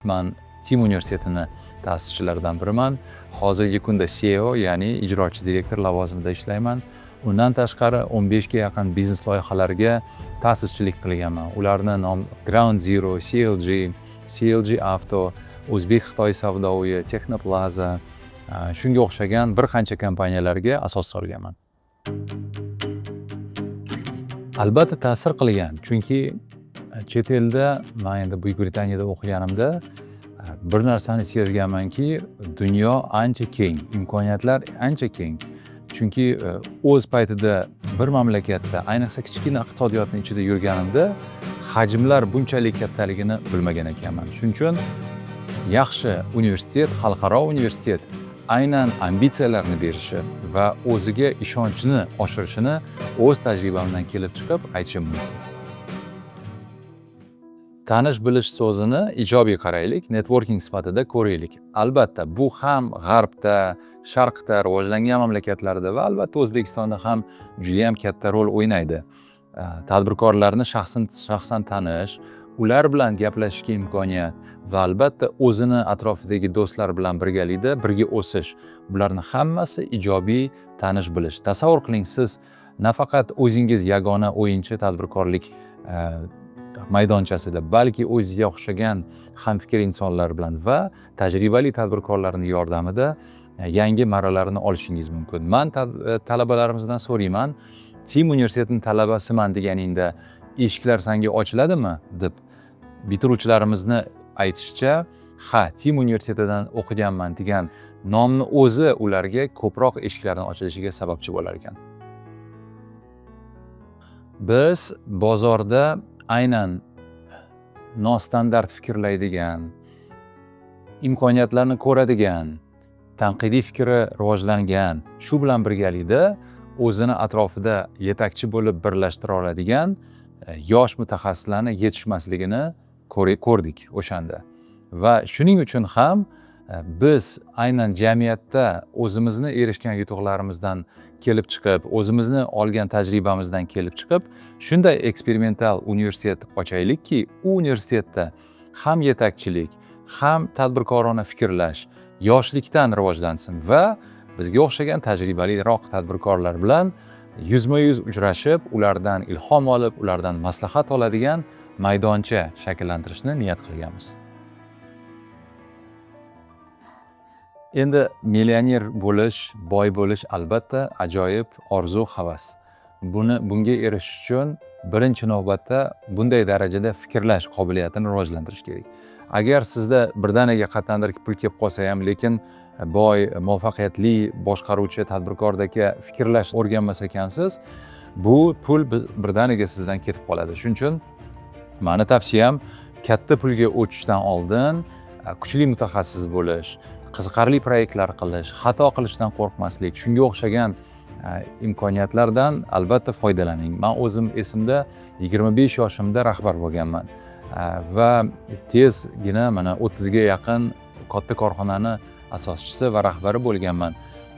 Man TIM universitetini ta'sischilaridan biriman. Hozirgi kunda CEO, ya'ni ijrochi direktor lavozimida ishlayman. Undan tashqari 15 ga yaqin biznes loyihalariga ta'sischilik qilganman. Ularni nom Ground Zero, CLG, CLG Auto, O'zbek Xitoy savdo uyi, Texnoplaza, shunga o'xshagan bir qancha kompaniyalarga asos solganman. Albatta ta'sir qilgan, chunki chet elda, man endi Buyuk Britaniyada o'qiganimda bir narsani sezganmanki, dunyo ancha keng, imkoniyatlar ancha keng. Chunki o'z paytida bir mamlakatda, ayniqsa kichkina iqtisodiyotni ichida yurganimda hajmlar bunchalik kattaligini bilmagan ekanman. Shuning uchun yaxshi universitet, xalqaro universitet aynan ambitsiyalarni berishi va o'ziga ishonchni oshirishini o'z tajribamdan kelib chiqib aytishim mumkin. Tanish bilish so'zini ijobiy qaraylik, networking sifatida ko'raylik. Albatta, bu ham g'arbda, sharqda, rivojlangan mamlakatlarda va albatta O'zbekistonda ham juda ham katta rol o'ynaydi. Tadbirkorlarni shaxsan tanish, ular bilan gaplashishga imkoniyat va albatta o'zini atrofidagi do'stlar bilan birgalikda birga o'sish. Bularni hammasi ijobiy tanish bilish. Tasavvur qiling, siz nafaqat o'zingiz yagona o'yinchi tadbirkorlik maydonchasida, balki o'zizga o'xshagan hamfikr insonlar bilan va tajribali tadbirkorlarning yordamida yangi marralarni olishingiz mumkin. Man talabalarimizdan so'rayman, TIM universitetining talabasiman deganingda eshiklar senga ochiladimi deb. Bitiruvchilarimizni aytishicha, ha, TIM universitetidan o'qiganman degan nomni o'zi ularga ko'proq eshiklarni ochilishiga sababchi bo'lar ekan. Biz bozorda aynan nostandart fikrlaydigan, imkoniyatlarni ko'radigan, tanqidiy fikri rivojlangan, shu bilan birgalikda o'zini atrofida yetakchi bo'lib birlashtira oladigan yosh mutaxassislarni yetishmasligini ko'rdik o'shanda. Va shuning uchun ham biz aynan jamiyatda o'zimizni erishgan yutuqlarimizdan kelib chiqib, o'zimizni olgan tajribamizdan kelib chiqib, shunday eksperimental universitet ochaylikki, u universitetda ham yetakchilik, ham tadbirkorona fikrlash yoshlikdan rivojlansin va bizga o'xshagan tajribaliroq tadbirkorlar bilan yuzma-yuz uchrashib, ulardan ilhom olib, ulardan maslahat oladigan maydoncha shakllantirishni niyat qilganmiz. Endi millioner bo'lish, boy bo'lish albatta ajoyib orzu, havas. Bunga erishish uchun birinchi navbatda bunday darajada fikrlash qobiliyatini rivojlantirish kerak. Agar sizda birdaniga qayerdandir pul kelib qolsa ham, lekin boy, muvaffaqiyatli boshqaruvchi tadbirkordagi fikrlash o'rganmas ekansiz, bu pul birdaniga sizdan ketib qoladi. Shuning uchun meni tavsiyam, katta pulga o'tishdan oldin kuchli mutaxassis bo'lish, qiziqarli proyektlar qilish, xato qilishdan qo'rqmaslik, shunga o'xshagan imkoniyatlardan albatta foydalaning. Men o'zim esimda 25 yoshimda rahbar bo'lganman. Va tezgina mana 30 ga yaqin katta korxonani asoschisi va rahbari bo'lganman.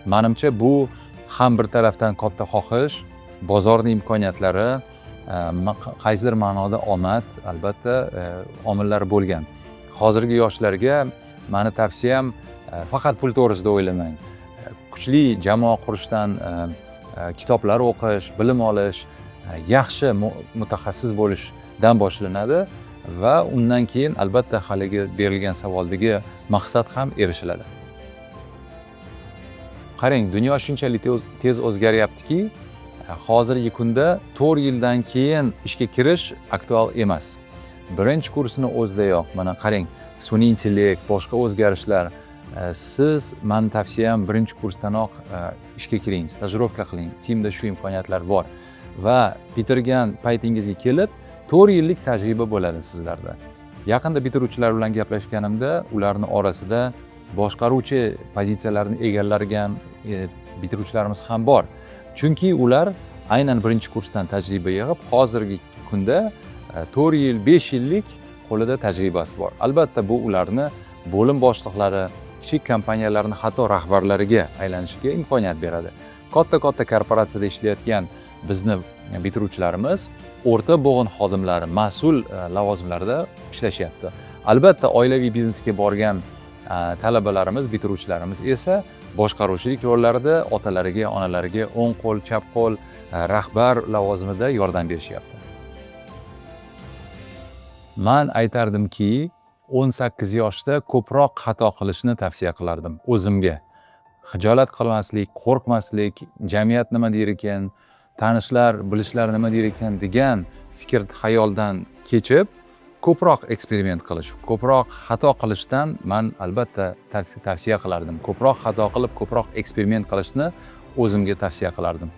Menimcha bu ham bir tarafdan katta xohish, bozorning imkoniyatlari, qaysidir ma'noda omad albatta omillar bo'lgan. Hozirgi yoshlarga meni tavsiyam, faqat pul to'g'risida o'ylamang. Kuchli jamoa qurishdan, kitoblar o'qish, bilim olish, yaxshi mutaxassis bo'lishdan boshlanadi va undan keyin albatta haligi berilgan savoldagi maqsad ham erishiladi. Qarang, dunyo shunchalik tez o'zgaryaptiki, hozirgi kunda 4 yildan keyin ishga kirish aktual emas. Birinchi kursini o'zidayoq, mana qarang, sun'iy intellekt, boshqa o'zgarishlar. Siz, meni tavsiyam, birinchi kursdanoq ishga kiring, stajirovka qiling. TIMda shu imkoniyatlar bor. Va bitirgan paytingizga kelib 4 yillik tajriba bo'ladi sizlarda. Yaqinda bitiruvchilar bilan gaplashganimda, ularning orasida boshqaruvchi pozitsiyalarni egallagan bitiruvchilarimiz ham bor. Chunki ular aynan birinchi kursdan tajriba yig'ib, hozirgi kunda 4 yil, 5 yillik qo'lida tajribasi bor. Albatta bu ularni bo'lim boshliqlari, kichik kompaniyalarning hatto rahbarlariga aylanishiga imkoniyat beradi. Katta-katta korporatsiyada ishlayotgan bizni bitiruvchilarimiz o'rta bo'g'in xodimlari, mas'ul lavozimlarda ishlashyapti. Albatta, oilaviy biznesga borgan talabalarimiz, bitiruvchilarimiz esa boshqaruvchilik rollarida otalariga, onalariga o'ng qo'l, chap qo'l, rahbar lavozimida yordam berishyapti. Man aytardimki, 18 yoshda ko'proq xato qilishni tavsiya qilardim o'zimga. Xijolat qilmaslik, qo'rqmaslik, jamiyat nima der ekan, tanishlar, bilishlar nima der ekan degan fikr xayoldan kechib, ko'proq eksperiment qilish, ko'proq xato qilishdan man albatta tavsiya qilardim. Ko'proq xato qilib, ko'proq eksperiment qilishni o'zimga tavsiya qilardim.